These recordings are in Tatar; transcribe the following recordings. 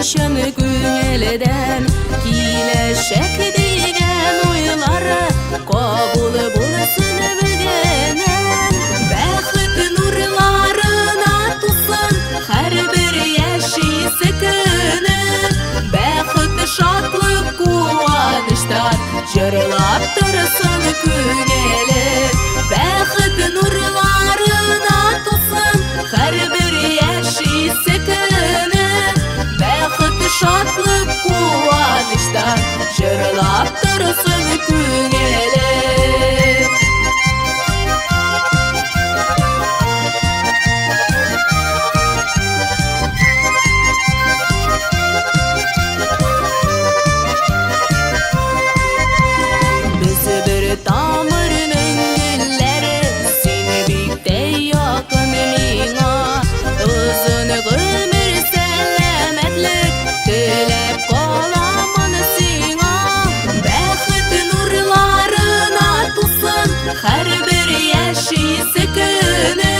чын күңелдән. Киләчәк дигән уйлары кабул булсын бүгеннән. Бәхет нурларына тулсын һәрбер яшисе көне. Бәхет, шатлык, куаныштан җырлап торсын күңеле. Бәхет нурларына тулсын һәрбер яшисе көне. Бәхет, шатлык, куаныштан җырлап торсын күңеле. Без бер тамырның гөлләре, син бик тә якын миңа. Озын гомер, сәламәтлек теләп каламын сиңа. Бәхет нурларына тулсын һәрбер яшисе көне.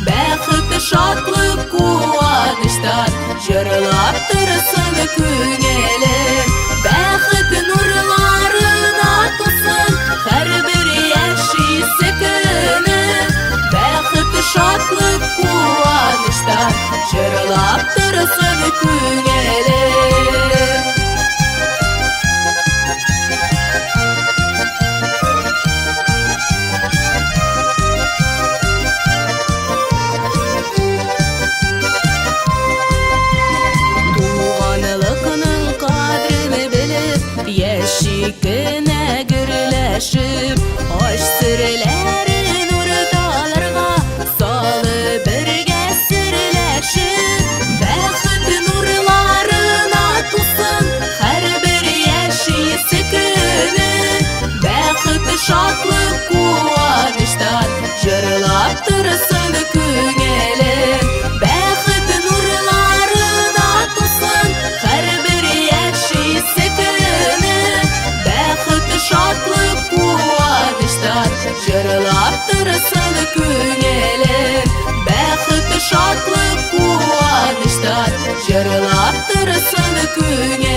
Бәхет, шатлык, куаныштан җырлап торсын күңеле. Бәхет нурларына тулсын һәрбер яшисе көне. Бәхет, шатлык, куаныштан җырлап торсын күңеле. Туганлыкның кадерен белеп, яши кенә гөрләшеп, ач серләрен урталарга салып бергә серләшеп, бәхет нурларына тулсын һәрбер яшисе көне. Бәхет, шатлык, куаныштан җырлап торсын күңеле. Бәхет нурларына тулсын һәрбер яшисе көне. Бәхет, шатлык, куаныштан җырлап торсын күңеле. Бәхет, шатлык, куаныштан җырлап торсын күңеле.